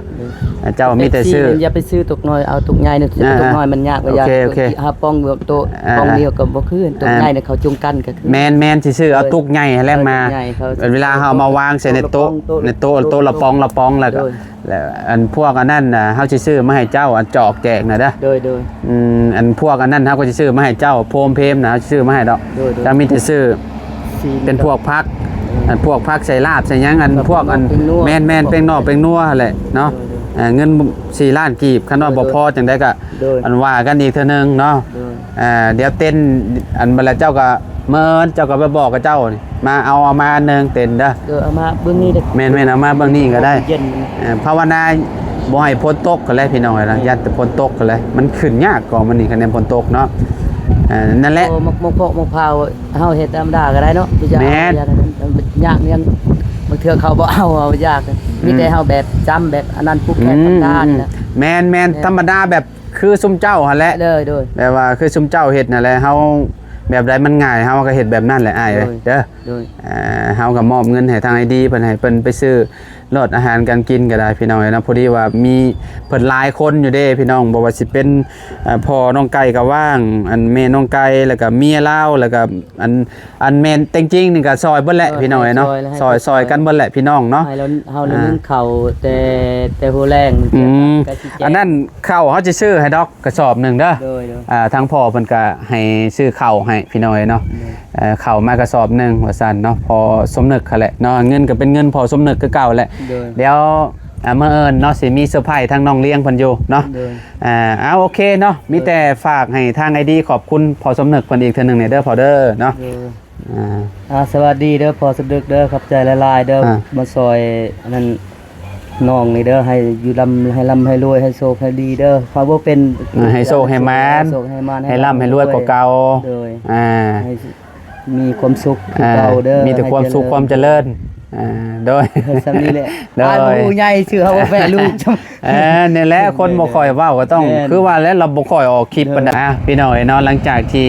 ຍ. ເຈົ້າມີແຕ່ຊື້ ແປັບຊີ ຢ່າໄປຊື້ຕຸກນ້ອຍ ເອົາຕຸກໃຫຍ່ນີ້. ອ່າ ຕຸກນ້ອຍມັນຍາກ ໂອເຄ ຢາກ ໂອເຄ ຫາປ່ອງແບບໂຕ ອ່າ ປ່ອງດຽວກໍບໍ່ຄືນ ຕຸກໃຫຍ່ນີ້ເຂົາຈຸງກັນກໍຄື. ແມ່ນໆ ຊິຊື້ເອົາຕຸກໃຫຍ່ຫັ້ນແຫຼະມາ. ເອີ ຕຸກໃຫຍ່ເຂົາ ເວລາເຮົາມາວາງໃສ່ໃນໂຕະ ໃນໂຕະ ໂຕະລະປອງ ລະປອງ ແລ້ວກໍ ໂດຍ ແລ້ວອັນພວກອັນນັ້ນນະ ເຮົາຊິຊື້ມາໃຫ້ເຈົ້າ ອັນຈອກແຈກນະເດີ. ໂດຍໆ. ອືມ ອັນພວກອັນນັ້ນເຮົາກໍຊິຊື້ມາໃຫ້ເຈົ້າ ໂຟມເພມນະ ເຮົາຊິຊື້ມາໃຫ້ດອກ. ໂດຍໆ. ເຈົ້າມີແຕ່ຊື້ ຊີ້ນ ເປັນພວກຜັກ ເອີ ອັນພວກຜັກໃສ່ລາບໃສ່ຫຍັງ ອັນພວກອັນ ແມ່ນໆ ແປ້ງນົວແປ້ງນົວຫັ້ນແຫຼະເນາະ. ໂດຍໆ. ເອີ ເງິນສີ່ລ້ານກີບ ຄັນວ່າ ໂດຍໆ ບໍ່ພໍຈັ່ງໃດກໍ ໂດຍ ອັນວ່າກັນອີກເທື່ອໜຶ່ງເນາະ. ໂດຍ. ອ່າ ດຽວເຕັນ ອັນບັດລະເຈົ້າກໍ ມື້ເຈົ້າກໍໄປບອກກັບເຈົ້ານີ້ ມາເອົາ ເອົາມາອັນໜຶ່ງເຕັນເດີ. ໂດຍ ເອົາມາເບິ່ງນີ້ເດີ. ແມ່ນໆ ເອົາມາເບິ່ງນີ້ກໍໄດ້. ເຢັນ ເອີ ພາວະນາບໍ່ໃຫ້ຝົນຕົກກໍແລ້ວພີ່ນ້ອງເອີຍນະ. ແມ່ນ. ຢ້ານແຕ່ຝົນຕົກກໍແລ້ວ ມັນຂຶ້ນຍາກກໍມື້ນີ້ ຄັນແມ່ນຝົນຕົກເນາະ. ເອີ ນັ້ນແຫຼະ ໂອ້ ໝາກ ໝາກເຜາະ ໝາກພ້າວ ເຮົາເຮັດທຳມະດາກໍໄດ້ເນາະ. ແມ່ນ. ຍາກ ຍາກ ມັນຍາກ ບາງເທື່ອເຂົາບໍ່ເອົາ ເອົາຍາກ. ອືມ. ມີແຕ່ເຮົາແບບຈຳແບບອັນນັ້ນ ປຸກແປງ ອືມ ທຳມະດານີ້ນະ. ອືມ. ແມ່ນໆ. ແມ່ນ. ທຳມະດາແບບ ຄືຊຸມເຈົ້າຫັ້ນແຫຼະ. ໂດຍໆ. ແບບວ່າຄືຊຸມເຈົ້າເຮັດນັ້ນແຫຼະ ເຮົາແບບໃດມັນງ່າຍ ເຮົາກໍເຮັດແບບນັ້ນແຫຼະອ້າຍເອີຍ ໂດຍ ເດີ. ໂດຍ. ອ່າ ເຮົາກໍມອບເງິນໃຫ້ທາງອ້າຍດີເພິ່ນ ໃຫ້ເພິ່ນໄປຊື້ລົດອາຫານການກິນກໍໄດ້ພີ່ນ້ອງເອີຍເນາະ. ພໍດີວ່າມີເພິ່ນຫຼາຍຄົນຢູ່ເດ້ພີ່ນ້ອງ ບໍ່ວ່າຊິເປັນ ເອີ ພໍ່ນ້ອງໄກ່ກໍວ່າງ ອັນແມ່ນ້ອງໄກ່ ແລ້ວກໍເມຍລາວ ແລ້ວກໍອັນ ອັນແມ່ນແຕ່ງຈິງນີ້ກໍຊ່ອຍເບິດແຫຼະ ໂດຍ ພີ່ນ້ອງເອີຍເນາະ. ຊ່ອຍ ຊ່ອຍ ຊ່ອຍກັນເບິດແຫຼະພີ່ນ້ອງເນາະ. ໃຫ້ເຮົາ ເຮົາໄດ້ ອ່າ ໜຶ້ງເຂົ້າແຕ່ ແຕ່ຫົວແລງ ອືມ ໃກ້ຊິແຈ້ງ ອັນນັ້ນເຂົ້າເຮົາຊິຊື້ໃຫ້ດອກ ກະສອບໜຶ່ງເດີ. ໂດຍໆ. ອ່າ ທາງພໍ່ເພິ່ນກະໃຫ້ຊື້ເຂົ້າໃຫ້ພີ່ນ້ອງເອີຍເນາະ. ໂດຍ. ເອີ ເຂົ້າມາກະສອບໜຶ່ງວ່າຊັ້ນເນາະ ພໍ່ສົມນຶກຫັ້ນແຫຼະເນາະ. ເງິນກະເປັນເງິນພໍ່ສົມນຶກຄືເກົ່າແຫຼະ. ໂດຍ. ດຽວ ອ່າ ມື້ອື່ນເນາະ ຊິມີເຊີໄພທາງນ້ອງລ້ຽງເພິ່ນຢູ່ເນາະ. ໂດຍ. ອ່າ ເອົາ ໂອເຄເນາະ ມີແຕ່ ໂດຍ ຝາກໃຫ້ທາງອ້າຍດີຂອບຄຸນພໍ່ສົມນຶກເພິ່ນອີກເທື່ອໜຶ່ງແດ່ເດີພໍ່ເດີເນາະ. ໂດຍ. ອ່າ ອ່າ ສະຫວັດດີເດີພໍ່ສົມນຶກເດີ ຂອບໃຈຫຼາຍໆເດີ ອ່າ ມາຊ່ອຍອັນນັ້ນ ນ້ອງນີ້ເດີ ໃຫ້ຢູ່ລຳ ໃຫ້ລ່ຳໃຫ້ລວຍ ໃຫ້ໂຊກໃຫ້ດີເດີ. ເຮົາບໍ່ເປັນ ອ່າ ໃຫ້ໂຊກໃຫ້ໝານ ໃຫ້ໂຊກໃຫ້ໝານ ໃຫ້ລ່ຳໃຫ້ລວຍກວ່າເກົ່າ. ໂດຍ. ອ່າ ໃຫ້ມີຄວາມສຸກຄືເກົ່າເດີ. ອ່າ ມີແຕ່ຄວາມສຸກຄວາມຈະເລີນ. ອ່າ ໂດຍ ສ່ຳນີ້ແຫຼະ. ໂດຍ. ອ້າຍບໍ່ຮູ້ໃຫຍ່ຊື່ ເຮົາບໍ່ແປລູກ. ເອີ ນີ້ແຫຼະ ຄົນບໍ່ຄ່ອຍເວົ້າກໍຕ້ອງ ແມ່ນ ຄືວ່າແຫຼະ ລາວບໍ່ຄ່ອຍອອກຄລິບ ເອີ ປານໃດ. ອ່າ ພີ່ນ້ອງເອີຍເນາະ ຫຼັງຈາກທີ່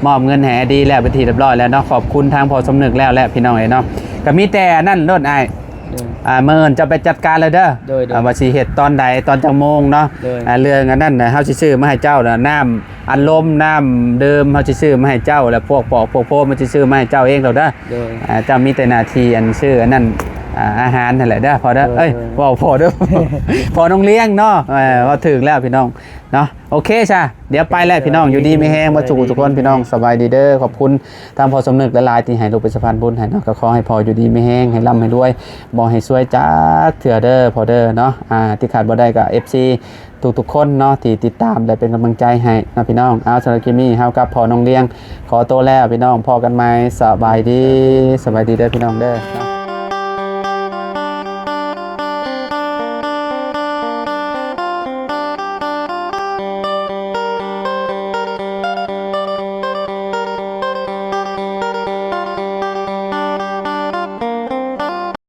ມອບເງິນໃຫ້ອາດີແລ້ວເປັນທີ່ຮຽບຮ້ອຍແລ້ວເນາະ ຂອບຄຸນທາງພໍ່ສົມນຶກແລ້ວແຫຼະ ພີ່ນ້ອງເອີຍເນາະ. ກໍມີແຕ່ອັນນັ້ນໂລດອ້າຍ. ໂດຍ. ອ່າ ມື້ອື່ນເຈົ້າໄປຈັດການເລີຍເດີ. ໂດຍໆ. ອ່າ ວ່າຊິເຮັດຕອນໃດ ຕອນຈັກໂມງເນາະ. ໂດຍ. ອ່າ ເລື່ອງອັນນັ້ນນະ ເຮົາຊິຊື້ມາໃຫ້ເຈົ້ານະ ນ້ຳອັດລົມ ນ້ຳດື່ມ ເຮົາຊິຊື້ມາໃຫ້ເຈົ້າ ແລ້ວພວກປອກພວກໂພມ ເຮົາຊິຊື້ມາໃຫ້ເຈົ້າເອງໂລດເດີ. ໂດຍ. ອ່າ ເຈົ້າມີແຕ່ໜ້າທີ່ອັນຊື້ອັນນັ້ນ ອ່າ ອາຫານຫັ້ນແຫຼະເດີພໍ່ເດີ. ໂດຍໆ. ເອີຍ ເວົ້າພໍ່ເດີ ພໍ່ນ້ອງລ້ຽງເນາະ. ເອີ ເວົ້າຖືກແລ້ວພີ່ນ້ອງເນາະ. ໂອເຄຊະ ດຽວໄປແຫຼະພີ່ນ້ອງ ຢູ່ດີມີແຮງເບິດສູ່ທຸກຄົນພີ່ນ້ອງ. ສະບາຍດີເດີ ຂອບຄຸນທາງພໍ່ສົມນຶກຫຼາຍໆ ທີ່ໃຫ້ລູກເປັນສະພານບຸນໃຫ້ເນາະ. ກໍຂໍໃຫ້ພໍ່ຢູ່ດີມີແຮງ ໃຫ້ລ່ຳໃຫ້ລວຍ ບໍ່ໃຫ້ຊວຍຈັກເທື່ອເດີພໍ່ເດີເນາະ. ອ່າ ທີ່ຂາດບໍ່ໄດ້ກໍ ເອັຟຊີ ທຸກໆຄົນເນາະ ທີ່ຕິດຕາມ ແລະ ເປັນກຳລັງໃຈໃຫ້ເນາະພີ່ນ້ອງ. ເອົາ ສຳລັບຄລິບນີ້ ເຮົາກັບພໍ່ນ້ອງລ້ຽງ ຂໍໂຕແລ້ວພີ່ນ້ອງ ພໍ້ກັນໃໝ່. ສະບາຍດີ ສະບາຍດີເດີພີ່ນ້ອງເດີ.